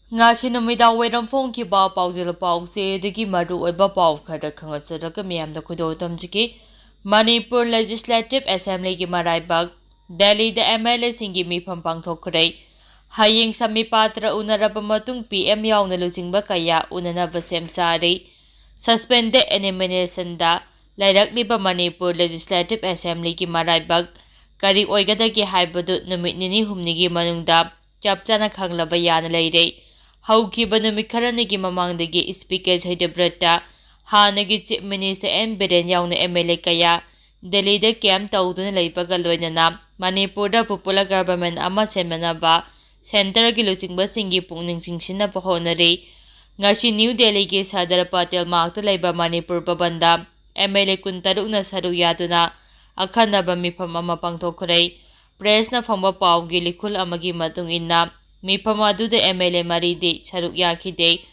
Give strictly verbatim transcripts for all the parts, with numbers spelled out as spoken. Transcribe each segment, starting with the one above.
ꯉꯁꯤ ꯅꯨꯃꯤꯗꯥꯡ ꯋꯥꯏꯔꯝ ꯐꯣꯡꯈꯤꯕ ꯄꯥꯎꯖꯦꯜ ꯄꯥꯎꯆꯦꯗꯒꯤ ꯃꯔꯨꯑꯣꯏꯕ ꯄꯥꯎ ꯈꯔ ꯈꯪꯍꯟꯖꯔꯒ ꯃꯤꯌꯥꯝꯗ ꯈꯨꯗꯣꯜ ꯇꯝꯖꯒꯦ꯫ ꯃꯅꯤꯄꯨꯔ Legislative Assemblyꯒꯤ ꯃꯔꯥꯏꯕꯛ, ꯗꯦꯜꯂꯤꯗ MLAꯁꯤꯡꯒꯤ ꯃꯤꯐꯝ ꯄꯥꯡꯊꯣꯛꯈ꯭ꯔꯦ꯫ ꯍꯌꯦꯡ ꯁꯃꯤꯄꯥꯇ꯭ꯔ ꯎꯅꯔꯕ ꯃꯇꯨꯡ PM ꯌꯥꯎꯅ ꯂꯨꯆꯤꯡꯕ ꯀꯌꯥ ꯎꯅꯅꯕ ꯁꯦꯝ ꯁꯥꯔꯤ꯫ Suspended animationꯗ ꯂꯩꯔꯛꯂꯤꯕ ꯃꯅꯤꯄꯨꯔ Legislative Assemblyꯒꯤ ꯃꯔꯥꯏꯕꯛ ꯀꯔꯤ ꯑꯣꯏꯒꯗꯒꯦ ꯍꯥꯏꯕꯗꯨ ꯅꯨꯃꯤꯠ ꯅꯤꯅꯤ ꯍꯨꯝꯅꯤꯒꯤ ꯃꯅꯨꯡꯗ ꯆꯞ ꯆꯥꯅ ꯈꯪꯂꯕ ꯌꯥꯅ ꯂꯩꯔꯦ꯫ ꯍꯧꯈꯤꯕ ꯅꯨꯃꯤꯠ ꯈꯔꯅꯤꯒꯤ ꯃꯃꯥꯡꯗꯒꯤ Speaker ꯁꯩꯗꯕ꯭ꯔꯠꯇ ꯍꯥꯟꯅꯒꯤ Chief Minister N ꯕꯤꯔꯦꯟ ꯌꯥꯎꯅ MLA ꯀꯌꯥ ꯗꯦꯜꯂꯤꯗ camp ꯇꯧꯗꯨꯅ ꯂꯩꯕꯒ ꯂꯣꯏꯅꯅ ꯃꯅꯤꯄꯨꯔꯗ popular government ꯑꯃ ꯁꯦꯝꯅꯅꯕ centreꯒꯤ ꯂꯨꯆꯤꯡꯕꯁꯤꯡꯒꯤ ꯄꯨꯛꯅꯤꯡ ꯆꯤꯡꯁꯤꯟꯅꯕ ꯍꯣꯠꯅꯔꯤ꯫ ꯉꯁꯤ ꯅ꯭ꯌꯨ ꯗꯦꯜꯂꯤꯒꯤ ꯁꯔꯗꯥꯔ ꯄꯇꯦꯜ ꯃꯥꯔꯛꯇ ꯂꯩꯕ ꯃꯅꯤꯄꯨꯔ ꯚꯕꯟꯗ MLA ꯀꯨꯟꯇꯔꯨꯛꯅ ꯁꯔꯨꯛ ꯌꯥꯗꯨꯅ ꯑꯈꯟꯅꯕ ꯃꯤꯐꯝ ꯑꯃ ꯄꯥꯡꯊꯣꯛꯈ꯭ꯔꯦ꯫ Pressꯅ ꯐꯪꯕ ꯄꯥꯎꯒꯤ ꯂꯤꯈꯨꯜ ꯑꯃꯒꯤ ꯃꯇꯨꯡ ꯏꯟꯅ, ꯃꯤꯐꯝ ꯑꯗꯨꯗ MLA ꯃꯔꯤꯗꯤ ꯁꯔꯨꯛ ꯌꯥꯈꯤꯗꯦ꯫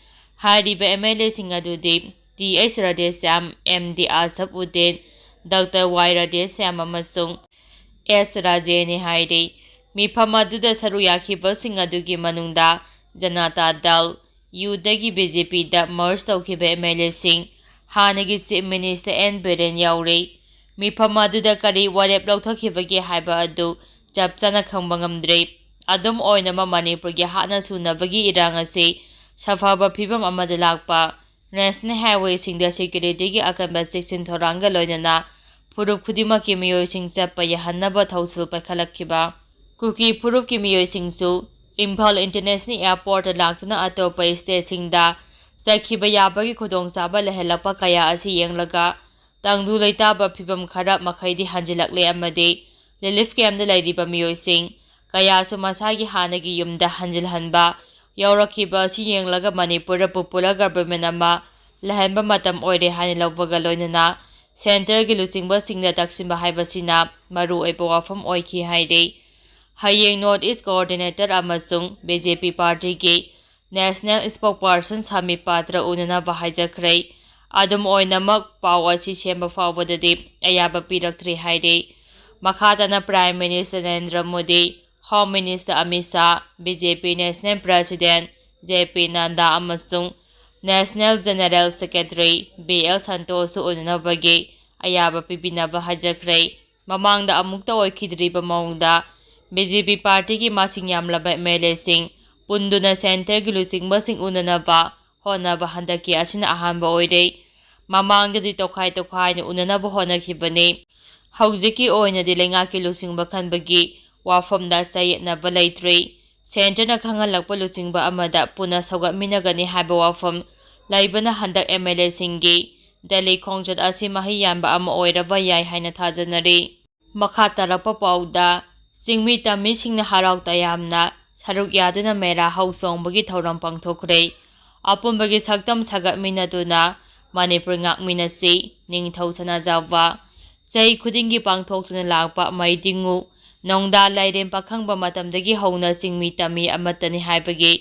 ꯍꯥꯏꯔꯤꯕ MLAꯁꯤꯡ ꯑꯗꯨꯗꯤ Th Radheshyam, M D Asaf ꯎꯗꯦꯟ, Doctor Y Radheshyam ꯑꯃꯁꯨꯡ S ꯔꯥꯖꯦꯅꯤ ꯍꯥꯏꯔꯤ꯫ ꯃꯤꯐꯝ ꯑꯗꯨꯗ ꯁꯔꯨꯛ ꯌꯥꯈꯤꯕꯁꯤꯡ ꯑꯗꯨꯒꯤ ꯃꯅꯨꯡꯗ ꯖꯅꯇꯥ ꯗꯜ, ꯌꯨꯗꯒꯤ BJPꯗ merge ꯇꯧꯈꯤꯕ MLAꯁꯤꯡ, ꯍꯥꯟꯅꯒꯤ Chief Minister N ꯕꯤꯔꯦꯟ ꯌꯥꯎꯔꯤ꯫ ꯃꯤꯐꯝ ꯑꯗꯨꯗ ꯀꯔꯤ ꯋꯥꯔꯦꯞ ꯂꯧꯊꯈꯤꯕꯒꯦ ꯍꯥꯏꯕ ꯑꯗꯨ ꯆꯞ ꯆꯥꯅ ꯈꯪꯕ ꯉꯝꯗ꯭ꯔꯤ꯫ ꯑꯗꯨꯝ ꯑꯣꯏꯅꯃꯛ, ꯃꯅꯤꯄꯨꯔꯒꯤ ꯍꯥꯠꯅ ꯁꯨꯅꯕꯒꯤ ꯏꯔꯥꯡ ꯑꯁꯤ ꯁꯥꯐꯕ ꯐꯤꯕꯝ ꯑꯃꯗ ꯂꯥꯛꯄ, National Highwayꯁꯤꯡꯗ securityꯒꯤ ꯑꯀꯟꯕ ꯆꯦꯛꯁꯤꯟ ꯊꯧꯔꯥꯡꯒ ꯂꯣꯏꯅꯅ ꯐꯨꯔꯨꯞ ꯈꯨꯗꯤꯡꯃꯛꯀꯤ ꯃꯤꯑꯣꯏꯁꯤꯡ ꯆꯠꯄ ꯌꯥꯍꯟꯅꯕ ꯊꯧꯁꯤꯜ ꯄꯥꯏꯈꯠꯂꯛꯈꯤꯕ꯫ ꯀꯨꯀꯤ ꯐꯨꯔꯨꯞꯀꯤ ꯃꯤꯑꯣꯏꯁꯤꯡꯁꯨ ꯏꯝꯐꯥꯜ International Airportꯇ ꯂꯥꯛꯇꯨꯅ ꯑꯇꯣꯞꯄ stateꯁꯤꯡꯗ ꯆꯠꯈꯤꯕ ꯌꯥꯕꯒꯤ ꯈꯨꯗꯣꯡꯆꯥꯕ ꯂꯩꯍꯜꯂꯛꯄ ꯀꯌꯥ ꯑꯁꯤ ꯌꯦꯡꯂꯒ, ꯇꯪꯗꯨ ꯂꯩꯇꯥꯕ ꯐꯤꯕꯝ ꯈꯔ ꯃꯈꯩꯗꯤ ꯍꯟꯖꯤꯜꯂꯛꯂꯦ ꯑꯃꯗꯤ relief campꯇ ꯂꯩꯔꯤꯕ ꯃꯤꯑꯣꯏꯁꯤꯡ ꯀꯌꯥꯁꯨ ꯃꯁꯥꯒꯤ ꯍꯥꯟꯅꯒꯤ ꯌꯨꯝꯗ ꯍꯟꯖꯤꯜꯍꯟꯕ ꯌꯥꯎꯔꯛꯈꯤꯕ ꯑꯁꯤ ꯌꯦꯡꯂꯒ ꯃꯅꯤꯄꯨꯔꯗ popular government ꯑꯃ ꯂꯩꯍꯟꯕ ꯃꯇꯝ ꯑꯣꯏꯔꯦ ꯍꯥꯏꯅ ꯂꯧꯕꯒ ꯂꯣꯏꯅꯅ centreꯒꯤ ꯂꯨꯆꯤꯡꯕꯁꯤꯡꯅ ꯇꯛꯁꯤꯟꯕ ꯍꯥꯏꯕꯁꯤꯅ ꯃꯔꯨꯑꯣꯏꯕ ꯋꯥꯐꯝ ꯑꯣꯏꯈꯤ ꯍꯥꯏꯔꯤ꯫ ꯍꯌꯦꯡ North East Coordinator ꯑꯃꯁꯨꯡ BJP partyꯒꯤ National Spokesperson ꯁꯥꯃꯤꯞ ꯄꯥꯇ꯭ꯔ ꯎꯅꯅꯕ ꯍꯥꯏꯖꯈ꯭ꯔꯦ꯫ ꯑꯗꯨꯝ ꯑꯣꯏꯅꯃꯛ, ꯄꯥꯎ ꯑꯁꯤ ꯁꯦꯝꯕ ꯐꯥꯎꯕꯗꯗꯤ ꯑꯌꯥꯕ ꯄꯤꯔꯛꯇ꯭ꯔꯤ ꯍꯥꯏꯔꯤ꯫ ꯃꯈꯥ ꯇꯥꯅ Prime Minister Narendra Modi, Home Minister Amit Shah, BJP National President J P Nadda ꯑꯃꯁꯨꯡ National General Secretary B L ꯁꯟꯇꯣꯁꯁꯨ ꯎꯅꯅꯕꯒꯤ ꯑꯌꯥꯕ ꯄꯤꯕꯤꯅꯕ ꯍꯥꯏꯖꯈ꯭ꯔꯦ꯫ ꯃꯃꯥꯡꯗ ꯑꯃꯨꯛꯇ ꯑꯣꯏꯈꯤꯗ꯭ꯔꯤꯕ ꯃꯑꯣꯡꯗ ꯕꯤ ꯖꯦ ꯄꯤ ꯄꯥꯔꯇꯤꯒꯤ ꯃꯁꯤꯡ ꯌꯥꯝꯂꯕ ꯑꯦꯝ ꯑꯦꯜ ꯑꯦꯁꯤꯡ ꯄꯨꯟꯗꯨꯅ ꯁꯦꯟꯇꯔꯒꯤ ꯂꯨꯆꯤꯡꯕꯁꯤꯡ ꯎꯅꯅꯕ ꯍꯣꯠꯅꯕ ꯍꯟꯗꯛꯀꯤ ꯑꯁꯤꯅ ꯑꯍꯥꯟꯕ ꯑꯣꯏꯔꯦ꯫ ꯃꯃꯥꯡꯗꯗꯤ ꯇꯣꯈꯥꯏ ꯇꯣꯈꯥꯏꯅ ꯎꯅꯅꯕ ꯍꯣꯠꯅꯈꯤꯕꯅꯤ꯫ ꯍꯧꯖꯤꯛꯀꯤ ꯑꯣꯏꯅꯗꯤ ꯂꯩꯉꯥꯛꯀꯤ ꯂꯨꯆꯤꯡꯕ ꯈꯟꯕꯒꯤ ꯋꯥꯐꯝꯗ ꯆꯌꯦꯠꯅꯕ ꯂꯩꯇ꯭ꯔꯤ꯫ ꯁꯦꯟꯇꯔꯅ ꯈꯪꯍꯜꯂꯛꯄ ꯂꯨꯆꯤꯡꯕ ꯑꯃꯗ ꯄꯨꯟꯅ ꯁꯧꯒꯠꯃꯤꯟꯅꯒꯅꯤ ꯍꯥꯏꯕ ꯋꯥꯐꯝ ꯂꯩꯕꯅ ꯍꯟꯗꯛ ꯑꯦꯝ ꯑꯦꯜ ꯑꯦꯁꯤꯡꯒꯤ ꯗꯦꯜꯂꯤ ꯈꯣꯡꯆꯠ ꯑꯁꯤ ꯃꯍꯩ ꯌꯥꯟꯕ ꯑꯃ ꯑꯣꯏꯔꯕ ꯌꯥꯏ ꯍꯥꯏꯅ ꯊꯥꯖꯅꯔꯤ꯫ ꯃꯈꯥ ꯇꯥꯔꯛꯄ ꯄꯥꯎꯗ, ꯆꯤꯡꯃꯤ ꯇꯝꯃꯤꯁꯤꯡꯅ ꯍꯔꯥꯎ ꯇꯌꯥꯝꯅ ꯁꯔꯨꯛ ꯌꯥꯗꯨꯅ ꯃꯦꯔꯥ ꯍꯧ ꯆꯣꯡꯕꯒꯤ ꯊꯧꯔꯝ ꯄꯥꯡꯊꯣꯛꯈ꯭ꯔꯦ꯫ ꯑꯄꯨꯟꯕꯒꯤ ꯁꯛꯇꯝ ꯁꯥꯒꯠꯃꯤꯟꯅꯗꯨꯅ ꯃꯅꯤꯄꯨꯔ ꯉꯥꯛꯃꯤꯟꯅꯁꯤ, ꯅꯤꯡꯊꯧ ꯁꯅꯥꯖꯥꯎꯕ꯫ ꯆꯍꯤ ꯈꯨꯗꯤꯡꯒꯤ ꯄꯥꯡꯊꯣꯛꯇꯨꯅ ꯂꯥꯛꯄ ꯃꯩꯗꯤꯡꯉꯨ ꯅꯣꯡꯗꯥ ꯂꯥꯏꯔꯦꯝ ꯄꯥꯈꯪꯕ ꯃꯇꯝꯗꯒꯤ ꯍꯧꯅ ꯆꯤꯡꯃꯤ ꯇꯝꯃꯤ ꯑꯃꯠꯇꯅꯤ ꯍꯥꯏꯕꯒꯤ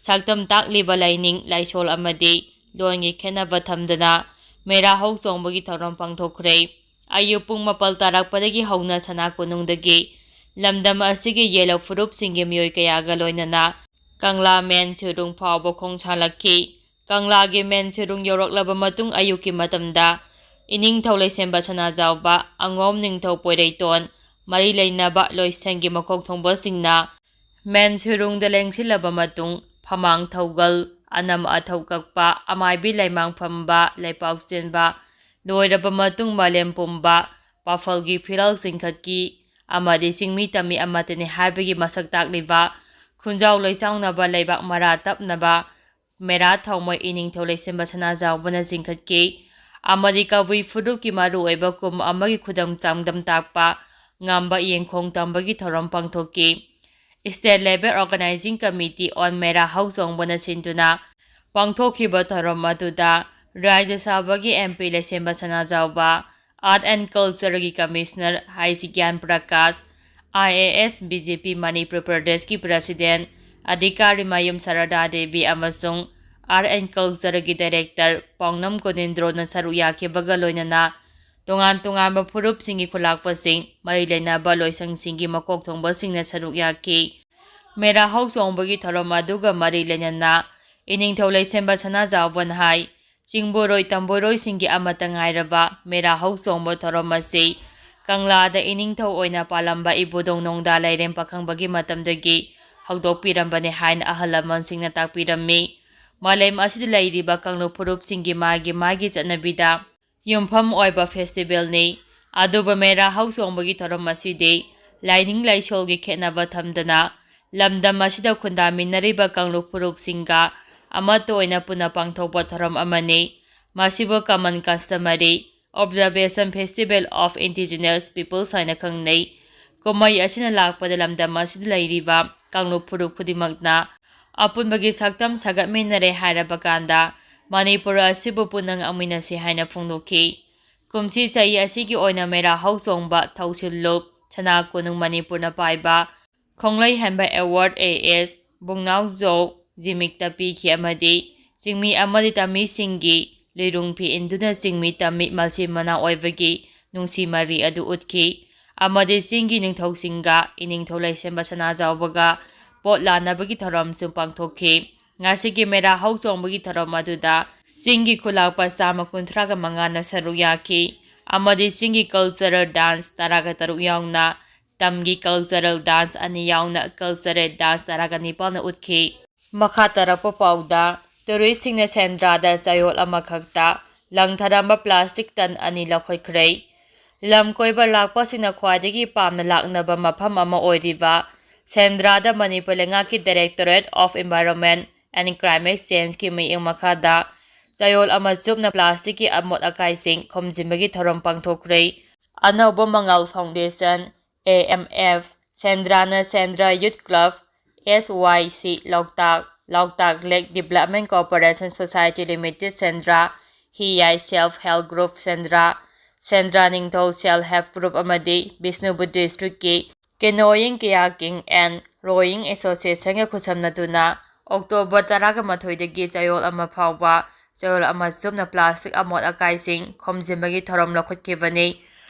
ꯁꯛꯇꯝ ꯇꯥꯛꯂꯤꯕ ꯂꯥꯏꯅꯤꯡ ꯂꯥꯏꯁꯣꯜ ꯑꯃꯗꯤ ꯂꯣꯟꯒꯤ ꯈꯦꯠꯅꯕ ꯊꯝꯗꯅ ꯃꯦꯔꯥ ꯍꯧ ꯆꯣꯡꯕꯒꯤ ꯊꯧꯔꯝ ꯄꯥꯡꯊꯣꯛꯈ꯭ꯔꯦ꯫ ꯑꯌꯨꯛ ꯄꯨꯡ ꯃꯥꯄꯜ ꯇꯥꯔꯛꯄꯗꯒꯤ ꯍꯧꯅ ꯁꯅꯥ ꯀꯣꯅꯨꯡꯗꯒꯤ ꯂꯝꯗꯝ ꯑꯁꯤꯒꯤ ꯌꯦꯜꯍꯧ ꯐꯨꯔꯨꯞꯁꯤꯡꯒꯤ ꯃꯤꯑꯣꯏ ꯀꯌꯥꯒ ꯂꯣꯏꯅꯅ ꯀꯪꯂꯥ ꯃꯦꯟ ꯁꯤꯔꯨꯡ ꯐꯥꯎꯕ ꯈꯣꯡꯁꯥꯜꯂꯛꯈꯤ꯫ ꯀꯪꯂꯥꯒꯤ ꯃꯦꯟ ꯁꯤꯔꯨꯡ ꯌꯧꯔꯛꯂꯕ ꯃꯇꯨꯡ ꯑꯌꯨꯛꯀꯤ ꯃꯇꯝꯗ ꯏꯅꯤꯡꯊꯧ ꯂꯩꯁꯦꯝꯕ ꯁꯅꯥꯖꯥꯎꯕ, ꯑꯉꯣꯝ ꯅꯤꯡꯊꯧ ꯄꯣꯏꯔꯩꯇꯣꯟ, ꯃꯔꯤ ꯂꯩꯅꯕ ꯂꯣꯏꯁꯪꯒꯤ ꯃꯀꯣꯛ ꯊꯣꯡꯕꯁꯤꯡꯅ ꯃꯦꯟ ꯁꯤꯔꯨꯡꯗ ꯂꯦꯡꯁꯤꯜꯂꯕ ꯃꯇꯨꯡ ꯐꯃꯥꯡ ꯊꯧꯒꯜ, ꯑꯅꯝ ꯑꯊꯧ ꯀꯛꯄ, ꯑꯃꯥꯏꯕꯤ ꯂꯩꯃꯥꯡ ꯐꯝꯕ, ꯂꯩꯄꯥꯛ ꯆꯦꯟꯕ ꯂꯣꯏꯔꯕ ꯃꯇꯨꯡ ꯃꯥꯂꯦꯝ ꯄꯨꯝꯕ ꯄꯥꯐꯜꯒꯤ ꯐꯤꯔꯥꯜ ꯆꯤꯡꯈꯠꯈꯤ ꯑꯃꯗꯤ ꯆꯤꯡꯃꯤ ꯇꯝꯃꯤ ꯑꯃꯠꯇꯅꯤ ꯍꯥꯏꯕꯒꯤ ꯃꯁꯛ ꯇꯥꯛꯂꯤꯕ ꯈꯨꯟꯖꯥꯎ ꯂꯩꯆꯥꯎꯅꯕ ꯂꯩꯕꯥꯛ ꯃꯔꯥ ꯇꯞꯅꯕ ꯃꯦꯔꯥ ꯊꯥꯎꯃꯩ ꯏꯅꯤꯡꯊꯧ ꯂꯩꯁꯦꯝꯕ ꯁꯅꯥꯖꯥꯎꯕꯅ ꯆꯤꯡꯈꯠꯈꯤ ꯑꯃꯗꯤ ꯀꯕꯨꯏ ꯐꯨꯔꯨꯞꯀꯤ ꯃꯔꯨꯑꯣꯏꯕ ꯀꯨꯝ ꯑꯃꯒꯤ ꯈꯨꯗꯝ ꯆꯥꯡꯗꯝ ꯇꯥꯛꯄ ꯉꯝꯕ ꯌꯦꯡꯈꯣꯡ ꯇꯝꯕꯒꯤ ꯊꯧꯔꯝ ꯄꯥꯡꯊꯣꯛꯈꯤ꯫ State Level Organizing Committee on ꯃꯦꯔꯥ ꯍꯧꯆꯣꯡꯕꯅ ꯁꯤꯟꯗꯨꯅ ꯄꯥꯡꯊꯣꯛꯈꯤꯕ ꯊꯧꯔꯝ ꯑꯗꯨꯗ ꯔꯥꯖ꯭ꯌ ꯁꯚꯥꯒꯤ ꯑꯦꯝ ꯄꯤ ꯂꯩꯁꯦꯝꯕ ꯁꯅꯥꯖꯥꯎꯕ, Art and Cultureꯒꯤ Commissioner H Gyan Prakash, I A S, B J P Manipur ꯄ꯭ꯔꯗꯦꯁꯀꯤ President ꯑꯙꯤꯀꯥꯔꯤ ꯃꯌꯨꯝ ꯁꯔꯗꯥ ꯗꯦꯕꯤ ꯑꯃꯁꯨꯡ Art and Cultureꯒꯤ Director ꯄꯥꯎꯅꯝ ꯒꯣꯅꯦꯟꯗ꯭ꯔꯣꯅ ꯁꯔꯨꯛ ꯌꯥꯈꯤꯕꯒ ꯂꯣꯏꯅꯅ ꯇꯣꯉꯥꯟ ꯇꯣꯉꯥꯟꯕ ꯐꯨꯔꯨꯞꯁꯤꯡꯒꯤ ꯈꯨꯂꯥꯛꯄꯁꯤꯡ, ꯃꯔꯤ ꯂꯩꯅꯕ ꯂꯣꯏꯁꯪꯁꯤꯡꯒꯤ ꯃꯀꯣꯛ ꯊꯣꯡꯕꯁꯤꯡꯅ ꯁꯔꯨꯛ ꯌꯥꯈꯤ꯫ ꯃꯦꯔꯥ ꯍꯧ ꯆꯣꯡꯕꯒꯤ ꯊꯧꯔꯝ ꯑꯗꯨꯒ ꯃꯔꯤ ꯂꯩꯅꯅ ꯏꯅꯤꯡꯊꯧ ꯂꯩꯁꯦꯝꯕ ꯁꯅꯥꯖꯥꯎꯕꯅ ꯍꯥꯏ, ꯆꯤꯡꯕꯣꯏꯔꯣꯏ ꯇꯝꯕꯣꯏꯔꯣꯏꯁꯤꯡꯒꯤ ꯑꯃꯠꯇ ꯉꯥꯏꯔꯕ ꯃꯦꯔꯥ ꯍꯧ ꯆꯣꯡꯕ ꯊꯧꯔꯝ ꯑꯁꯤ ꯀꯪꯂꯥꯗ ꯏꯅꯤꯡꯊꯧ ꯑꯣꯏꯅ ꯄꯥꯜꯂꯝꯕ ꯏꯕꯨꯙꯧ ꯅꯣꯡꯗꯥ ꯂꯩꯔꯦꯝ ꯄꯥꯈꯪꯕꯒꯤ ꯃꯇꯝꯗꯒꯤ ꯍꯧꯗꯣꯛꯄꯤꯔꯝꯕꯅꯤ ꯍꯥꯏꯅ ꯑꯍꯜ ꯂꯃꯟꯁꯤꯡꯅ ꯇꯥꯛꯄꯤꯔꯝꯃꯤ꯫ ꯃꯥꯂꯦꯝ ꯑꯁꯤꯗ ꯂꯩꯔꯤꯕ ꯀꯥꯡꯂꯨꯞ ꯐꯨꯔꯨꯞꯁꯤꯡꯒꯤ ꯃꯥꯒꯤ ꯃꯥꯒꯤ ꯆꯠꯅꯕꯤꯗ ꯌꯨꯝꯐꯝ ꯑꯣꯏꯕ ꯐꯦꯁꯇꯤꯚꯦꯜꯅꯤ꯫ ꯑꯗꯨꯕꯨ ꯃꯦꯔꯥ ꯍꯧ ꯆꯣꯡꯕꯒꯤ ꯊꯧꯔꯝ ꯑꯁꯤꯗꯤ ꯂꯥꯏꯅꯤꯡ ꯂꯥꯏꯁꯣꯜꯒꯤ ꯈꯦꯠꯅꯕ ꯊꯝꯗꯅ ꯂꯝꯗꯝ ꯑꯁꯤꯗ ꯈꯨꯟꯗꯥꯃꯤꯟꯅꯔꯤꯕ ꯀꯥꯡꯂꯨꯞ ꯐꯨꯔꯨꯞꯁꯤꯡꯒ ꯑꯃꯠꯇ ꯑꯣꯏꯅ ꯄꯨꯟꯅ ꯄꯥꯡꯊꯣꯛꯄ ꯊꯧꯔꯝ ꯑꯃꯅꯤ꯫ ꯃꯁꯤꯕꯨ Common Customary Observation Festival of Indigenous Peoples ꯍꯥꯏꯅ ꯈꯪꯅꯩ꯫ ꯀꯨꯝꯍꯩ ꯑꯁꯤꯅ ꯂꯥꯛꯄꯗ ꯂꯝꯗꯝ ꯑꯁꯤꯗ ꯂꯩꯔꯤꯕ ꯀꯥꯡꯂꯨꯞ ꯐꯨꯔꯨꯞ ꯈꯨꯗꯤꯡꯃꯛꯅ ꯑꯄꯨꯟꯕꯒꯤ ꯁꯛꯇꯝ ꯁꯥꯒꯠꯃꯤꯟꯅꯔꯦ ꯍꯥꯏꯔꯕ ꯀꯥꯟꯗ ꯃꯅꯤꯄꯨꯔ ꯑꯁꯤꯕꯨ ꯄꯨꯟꯅ ꯉꯥꯛꯃꯤꯟꯅꯁꯤ ꯍꯥꯏꯅ ꯐꯣꯡꯗꯣꯛꯈꯤ꯫ ꯀꯨꯝꯁꯤ ꯆꯍꯤ ꯑꯁꯤꯒꯤ ꯑꯣꯏꯅ ꯃꯦꯔꯥ ꯍꯧ ꯆꯣꯡꯕ ꯊꯧꯁꯤꯜꯂꯨꯞ ꯁꯅꯥ ꯀꯣꯅꯨꯡ ꯃꯅꯤꯄꯨꯔꯅ ꯄꯥꯏꯕ ꯈꯣꯡꯂꯩꯍꯦꯟꯕ ꯑꯦꯋꯥꯔꯗ ꯑꯦ ꯑꯦꯁ ꯕꯨꯡꯅꯥꯎꯖꯧ ꯖꯤꯃꯤꯛꯇ ꯄꯤꯈꯤ ꯑꯃꯗꯤ ꯆꯤꯡꯃꯤ ꯑꯃꯗꯤ ꯇꯝꯃꯤꯁꯤꯡꯒꯤ ꯂꯤꯔꯨꯡ ꯐꯤ ꯏꯟꯗꯨꯅ ꯆꯤꯡꯃꯤ ꯇꯝꯃꯤ ꯃꯆꯤꯟ ꯃꯅꯥꯎ ꯑꯣꯏꯕꯒꯤ ꯅꯨꯡꯁꯤ ꯃꯔꯤ ꯑꯗꯨ ꯎꯠꯈꯤ ꯑꯃꯗꯤ ꯆꯤꯡꯒꯤ ꯅꯤꯡꯊꯧꯁꯤꯡꯒ ꯏꯅꯤꯡꯊꯧ ꯂꯩꯁꯦꯝꯕ ꯁꯅꯥꯖꯥꯎꯕꯒ ꯄꯣꯠ ꯂꯥꯟꯅꯕꯒꯤ ꯊꯧꯔꯝꯁꯨ ꯄꯥꯡꯊꯣꯛꯈꯤ꯫ ꯉꯁꯤꯒꯤ ꯃꯦꯔꯥ ꯍꯧ ꯆꯣꯡꯕꯒꯤ ꯊꯧꯔꯝ ꯑꯗꯨꯗ ꯆꯤꯡꯒꯤ ꯈꯨꯂꯥꯛꯄ ꯆꯥꯝꯃ ꯀꯨꯟꯊ꯭ꯔꯥꯒ ꯃꯉꯥꯅ ꯁꯔꯨꯛ ꯌꯥꯈꯤ ꯑꯃꯗꯤ ꯆꯤꯡꯒꯤ cultural dance ꯇꯔꯥꯒ ꯇꯔꯨꯛ ꯌꯥꯎꯅ ꯇꯝꯒꯤ cultural dance ꯑꯅꯤ ꯌꯥꯎꯅ cultural dance ꯇꯔꯥꯒ ꯅꯤꯄꯥꯜꯅ ꯎꯠꯈꯤ꯫ ꯃꯈꯥ ꯇꯥꯔꯛꯄ ꯄꯥꯎꯗ, ꯇꯨꯔꯤꯁꯁꯤꯡꯅ ꯁꯦꯟꯗ꯭ꯔꯥꯗ ꯆꯌꯣꯜ ꯑꯃꯈꯛꯇ ꯂꯪꯊꯔꯝꯕ ꯄ꯭ꯂꯥꯁꯇꯤꯛ ꯇꯟ ꯑꯅꯤ ꯂꯧꯈꯠꯈ꯭ꯔꯦ꯫ ꯂꯝ ꯀꯣꯏꯕ ꯂꯥꯛꯄꯁꯤꯡꯅ ꯈ꯭ꯋꯥꯏꯗꯒꯤ ꯄꯥꯝꯅ ꯂꯥꯛꯅꯕ ꯃꯐꯝ ꯑꯃ ꯑꯣꯏꯔꯤꯕ ꯁꯦꯟꯗ꯭ꯔꯥꯗ ꯃꯅꯤꯄꯨꯔ ꯂꯩꯉꯥꯛꯀꯤ Directorate of Environment and Climate Changeꯀꯤ ꯃꯤꯠꯌꯦꯡ ꯃꯈꯥꯗ ꯆꯌꯣꯜ ꯑꯃ ꯆꯨꯞꯅ ꯄ꯭ꯂꯥꯁꯇꯤꯛꯀꯤ ꯑꯃꯣꯠ ꯑꯀꯥꯏꯁꯤꯡ ꯈꯣꯝꯖꯤꯟꯕꯒꯤ ꯊꯧꯔꯝ ꯄꯥꯡꯊꯣꯛꯈ꯭ꯔꯦ꯫ ꯑꯅꯧꯕ ꯃꯉꯥꯜ Foundation, A M F, ꯁꯦꯟꯗ꯭ꯔꯥꯅ Sendra Youth Club, S Y C Loktak, Loktak Lake Development Cooperation Society Limited Sendra, ꯍꯤꯌꯥꯏ Self Help Group ꯁꯦꯟꯗ꯭ꯔꯥ, ꯁꯦꯟꯗ꯭ꯔꯥ ꯅꯤꯡꯊꯧ Self Help Group ꯑꯃꯗꯤ Bishnupur Districtꯀꯤ Canoeing, Kayaking and Rowing Associationꯒ ꯈꯨꯠꯁꯝꯅꯗꯨꯅ October ꯇꯔꯥꯒ ꯃꯥꯊꯣꯏꯗꯒꯤ ꯆꯌꯣꯜ ꯑꯃ ꯐꯥꯎꯕ ꯆꯌꯣꯜ ꯑꯃ ꯆꯨꯞꯅ ꯄ꯭ꯂꯥꯁꯇꯤꯛ ꯑꯃꯣꯠ ꯑꯀꯥꯏꯁꯤꯡ ꯈꯣꯝꯖꯤꯟꯕꯒꯤ ꯊꯧꯔꯝ ꯂꯧꯈꯠꯈꯤꯕꯅꯤ꯫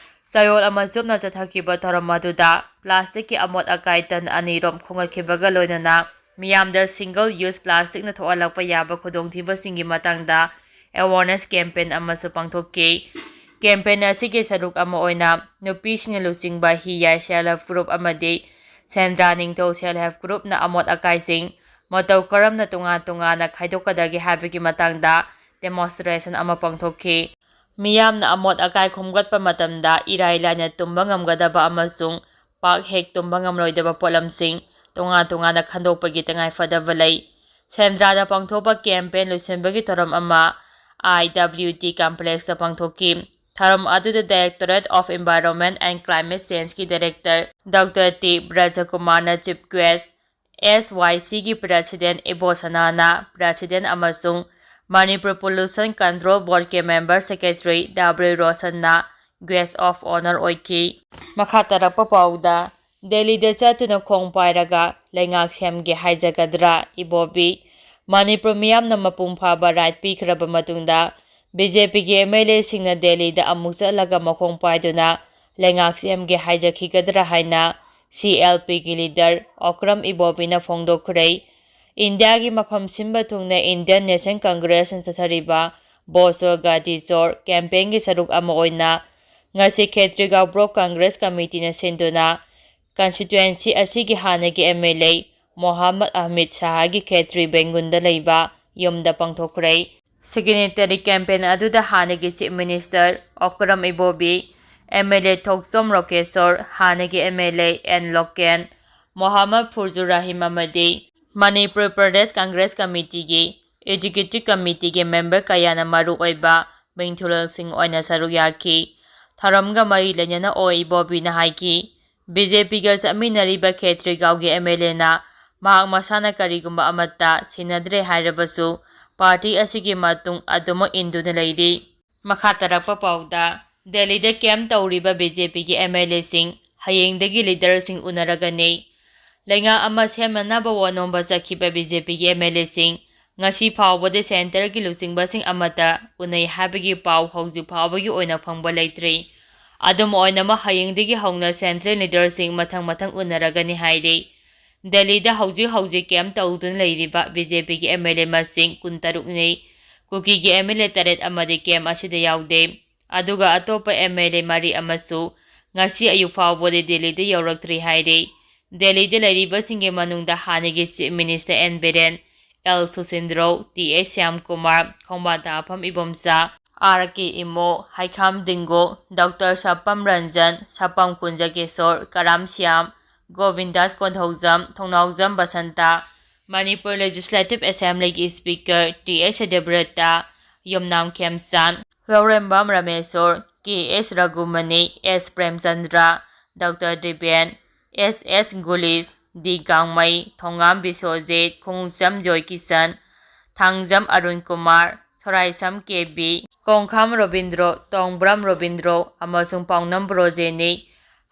ꯆꯌꯣꯜ ꯑꯃ ꯆꯨꯞꯅ ꯆꯠꯊꯈꯤꯕ ꯊꯧꯔꯝ ꯑꯗꯨꯗ plasticꯀꯤ ꯑꯃꯣꯠ ꯑꯀꯥꯏ ꯇꯟ ꯑꯅꯤꯔꯣꯝ ꯈꯣꯝꯒꯠꯈꯤꯕꯒ ꯂꯣꯏꯅꯅ ꯃꯤꯌꯥꯝꯗ single use plasticꯅ ꯊꯣꯛꯍꯜꯂꯛꯄ ꯌꯥꯕ ꯈꯨꯗꯣꯡꯊꯤꯕꯁꯤꯡꯒꯤ ꯃꯇꯥꯡꯗ awareness campaign ꯑꯃꯁꯨ ꯄꯥꯡꯊꯣꯛꯈꯤ꯫ Campaign ꯑꯁꯤꯒꯤ ꯁꯔꯨꯛ ꯑꯃ ꯑꯣꯏꯅ ꯅꯨꯄꯤꯁꯤꯡꯅ ꯂꯨꯆꯤꯡꯕ ꯍꯤꯌꯥꯏ self help group ꯑꯃꯗꯤ ꯁꯦꯟꯗ꯭ꯔꯥ ꯅꯤꯡꯊꯧ self help groupꯅ ꯑꯃꯣꯠ ꯑꯀꯥꯏꯁꯤꯡ ꯃꯇꯧ ꯀꯔꯝꯅ ꯇꯣꯉꯥꯟ ꯇꯣꯉꯥꯟꯅ ꯈꯥꯏꯗꯣꯛꯀꯗꯒꯦ ꯍꯥꯏꯕꯒꯤ ꯃꯇꯥꯡꯗ demonstration ꯑꯃ ꯄꯥꯡꯊꯣꯛꯈꯤ꯫ ꯃꯤꯌꯥꯝꯅ ꯑꯃꯣꯠ ꯑꯀꯥꯏ ꯈꯣꯝꯒꯠꯄ ꯃꯇꯝꯗ ꯏꯔꯥꯏ ꯂꯥꯏꯅ ꯇꯨꯝꯕ ꯉꯝꯒꯗꯕ ꯑꯃꯁꯨꯡ ꯄꯥꯛ ꯍꯦꯛ ꯇꯨꯝꯕ ꯉꯝꯂꯣꯏꯗꯕ ꯄꯣꯠꯂꯝꯁꯤꯡ ꯇꯣꯉꯥꯟ ꯇꯣꯉꯥꯟꯅ ꯈꯟꯗꯣꯛꯄꯒꯤ ꯇꯉꯥꯏꯐꯗꯕ ꯂꯩ꯫ ꯁꯦꯟꯗ꯭ꯔꯥꯗ ꯄꯥꯡꯊꯣꯛꯄ campaign ꯂꯣꯏꯁꯤꯟꯕꯒꯤ ꯊꯧꯔꯝ ꯑꯃ I W T complexꯇ ꯄꯥꯡꯊꯣꯛꯈꯤ꯫ ꯊꯧꯔꯝ ꯑꯗꯨꯗ Directorate of Environment and Climate Changeꯀꯤ director Doctor T ꯕ꯭ꯔꯖꯀꯨꯃꯥꯔꯅ chief guest, S Y Cꯒꯤ president ꯏꯕꯣꯁꯅꯥꯅ president ꯑꯃꯁꯨꯡ Manipur Pollution Control Boardꯀꯤ member secretary W ꯔꯣꯁꯟꯅ guest of honour ꯑꯣꯏꯈꯤ꯫ ꯃꯈꯥ ꯇꯥꯔꯛꯄ ꯄꯥꯎꯗ, ꯗꯦꯜꯂꯤꯗ ꯆꯠꯇꯨꯅ ꯈꯣꯡ ꯄꯥꯏꯔꯒ ꯂꯩꯉꯥꯛ ꯁꯦꯝꯒꯦ ꯍꯥꯏꯖꯒꯗ꯭ꯔꯥ ꯏꯕꯣꯕꯤ? ꯃꯅꯤꯄꯨꯔ ꯃꯤꯌꯥꯝꯅ ꯃꯄꯨꯡ ꯐꯥꯕ right ꯄꯤꯈ꯭ꯔꯕ ꯃꯇꯨꯡꯗ BJPꯒꯤ MLAꯁꯤꯡꯅ ꯗꯦꯜꯂꯤꯗ ꯑꯃꯨꯛ ꯆꯠꯂꯒ ꯃꯈꯣꯡ ꯄꯥꯏꯗꯨꯅ ꯂꯩꯉꯥꯛ ꯁꯦꯝꯒꯦ ꯍꯥꯏꯖꯈꯤꯒꯗ꯭ꯔꯥ ꯍꯥꯏꯅ CLPꯒꯤ leader ꯑꯣꯀ꯭ꯔꯝ ꯏꯕꯣꯕꯤꯅ ꯐꯣꯡꯗꯣꯛꯈ꯭ꯔꯦ꯫ ꯏꯟꯗꯤꯌꯥꯒꯤ ꯃꯐꯝ ꯁꯤꯟꯕ ꯊꯨꯡꯅ Indian National Congressꯅ ꯆꯠꯊꯔꯤꯕ ꯕꯣꯁꯣ ꯒꯥꯗꯤ ꯆꯣꯔ campaignꯒꯤ ꯁꯔꯨꯛ ꯑꯃ ꯑꯣꯏꯅ ꯉꯁꯤ ꯈꯦꯇ꯭ꯔꯤꯒꯥꯎ Block Congress Committeeꯅ ꯁꯤꯟꯗꯨꯅ constituency ꯑꯁꯤꯒꯤ ꯍꯥꯟꯅꯒꯤ MLA ꯃꯣꯍꯥꯃꯗ ꯑꯍꯃꯤꯗ ꯁꯥꯍꯒꯤ ꯈꯦꯇ꯭ꯔꯤ ꯕꯦꯡꯒꯨꯟꯗ ꯂꯩꯕ ꯌꯨꯝꯗ ꯄꯥꯡꯊꯣꯛꯈ꯭ꯔꯦ꯫ Signatory campaign ꯑꯗꯨꯗ ꯍꯥꯟꯅꯒꯤ Chief Minister ꯑꯣꯀ꯭ꯔꯝ ꯏꯕꯣꯕꯤ, MLA ꯊꯣꯛꯆꯣꯝ ꯔꯣꯀꯦꯁꯣꯔ, ꯍꯥꯟꯅꯒꯤ MLA ꯑꯦꯟ ꯂꯣꯀꯦꯟ, ꯃꯣꯍꯥꯃꯗ ꯐꯨꯔꯖꯨ ꯔꯥꯍꯤꯝ ꯑꯃꯗꯤ Manipur Pradesh Congress Committeeꯒꯤ Executive Committeeꯒꯤ member ꯀꯌꯥꯅ ꯃꯔꯨꯑꯣꯏꯕ ꯃꯤꯡꯊꯣꯜꯁꯤꯡ ꯑꯣꯏꯅ ꯁꯔꯨꯛ ꯌꯥꯈꯤ꯫ ꯊꯧꯔꯝꯒ ꯃꯔꯤ ꯂꯩꯅꯅ ꯑꯣ ꯏꯕꯣꯕꯤꯅ ꯍꯥꯏꯈꯤ, BJPꯒ ꯆꯠꯃꯤꯟꯅꯔꯤꯕ ꯈꯦꯇ꯭ꯔꯤꯒꯥꯎꯒꯤ MLAꯅ ꯃꯍꯥꯛ ꯃꯁꯥꯅ ꯀꯔꯤꯒꯨꯝꯕ ꯑꯃꯠꯇ ꯁꯤꯟꯅꯗ꯭ꯔꯦ ꯍꯥꯏꯔꯕꯁꯨ, party ꯑꯁꯤꯒꯤ ꯃꯇꯨꯡ ꯑꯗꯨꯃꯛ ꯏꯟꯗꯨꯅ ꯂꯩꯔꯤ꯫ ꯃꯈꯥ ꯇꯥꯔꯛꯄ ꯄꯥꯎꯗ, ꯗꯦꯜꯂꯤꯗ camp ꯇꯧꯔꯤꯕ BJPꯒꯤ MLAꯁꯤꯡ ꯍꯌꯦꯡꯗꯒꯤ leaderꯁꯤꯡ ꯎꯅꯔꯒꯅꯤ꯫ ꯂꯩꯉꯥꯛ ꯑꯃ ꯁꯦꯝꯅꯅꯕ ꯋꯥꯅꯣꯝꯕ ꯆꯠꯈꯤꯕ BJPꯒꯤ MLAꯁꯤꯡ ꯉꯁꯤ ꯐꯥꯎꯕꯗ centreꯒꯤ ꯂꯨꯆꯤꯡꯕꯁꯤꯡ ꯑꯃꯠꯇ ꯎꯅꯩ ꯍꯥꯏꯕꯒꯤ ꯄꯥꯎ ꯍꯧꯖꯤꯛ ꯐꯥꯎꯕꯒꯤ ꯑꯣꯏꯅ ꯐꯪꯕ ꯂꯩꯇ꯭ꯔꯤ꯫ ꯑꯗꯨꯝ ꯑꯣꯏꯅꯃꯛ, ꯍꯌꯦꯡꯗꯒꯤ ꯍꯧꯅ central leaderꯁꯤꯡ ꯃꯊꯪ ꯃꯊꯪ ꯎꯅꯔꯒꯅꯤ ꯍꯥꯏꯔꯤ꯫ ꯗꯦꯜꯂꯤꯗ ꯍꯧꯖꯤꯛ ꯍꯧꯖꯤꯛ camp ꯇꯧꯗꯨꯅ ꯂꯩꯔꯤꯕ BJPꯒꯤ MLA ꯃꯁꯤꯡ ꯀꯨꯟꯇꯔꯨꯛꯅꯤ꯫ ꯀꯨꯀꯤꯒꯤ MLA ꯇꯔꯦꯠ ꯑꯃꯗꯤ camp ꯑꯁꯤꯗ ꯌꯥꯎꯗꯦ꯫ ꯑꯗꯨꯒ ꯑꯇꯣꯞꯄ MLA ꯃꯔꯤ ꯑꯃꯁꯨ ꯉꯁꯤ ꯑꯌꯨꯛ ꯐꯥꯎꯕꯗꯤ ꯗꯦꯜꯂꯤꯗ ꯌꯧꯔꯛꯇ꯭ꯔꯤ ꯍꯥꯏꯔꯤ꯫ ꯗꯦꯜꯂꯤꯗ ꯂꯩꯔꯤꯕꯁꯤꯡꯒꯤ ꯃꯅꯨꯡꯗ ꯍꯥꯟꯅꯒꯤ Chief Minister N Biren, L Susindro, T H Shyamkumar, Khongbantabam Ibomcha, R K Imo, Heikham Dingo, doctor Sapam Ranjan, Sapam Kunjakishore, Karam Shyam, Gobindas Konthoujam, Thongnaojam Basanta, Manipur Legislative Assemblyꯒꯤ Speaker T H Satyabrata, Yumnam Khemchand, Lourembam Rameshwar, K H Raghumani, S Premchandra, doctor Diben, S S Gulish, D Gangmei, Thongam Biswajit, Khongupsam Joykishan, Thangjam Arun Kumar, Soraisam K B, Kongkham Robindro, Tongbram Robindro ꯑꯃꯁꯨꯡ ꯄꯥꯎꯅꯝ ꯕ꯭ꯔꯣꯖꯦꯅꯤ꯫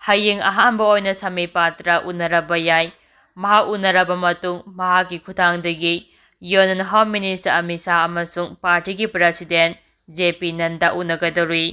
ꯍꯌꯦꯡ ꯑꯍꯥꯟꯕ ꯑꯣꯏꯅ ꯁꯃꯤꯄꯥꯇ꯭ꯔ ꯎꯅꯔꯕ ꯌꯥꯏ꯫ ꯃꯍꯥꯛ ꯎꯅꯔꯕ ꯃꯇꯨꯡ ꯃꯍꯥꯛꯀꯤ ꯈꯨꯠꯊꯥꯡꯗꯒꯤ Union Home Minister Amit Shah ꯑꯃꯁꯨꯡ partyꯒꯤ President J P ꯅꯟꯗ ꯎꯅꯒꯗꯧꯔꯤ꯫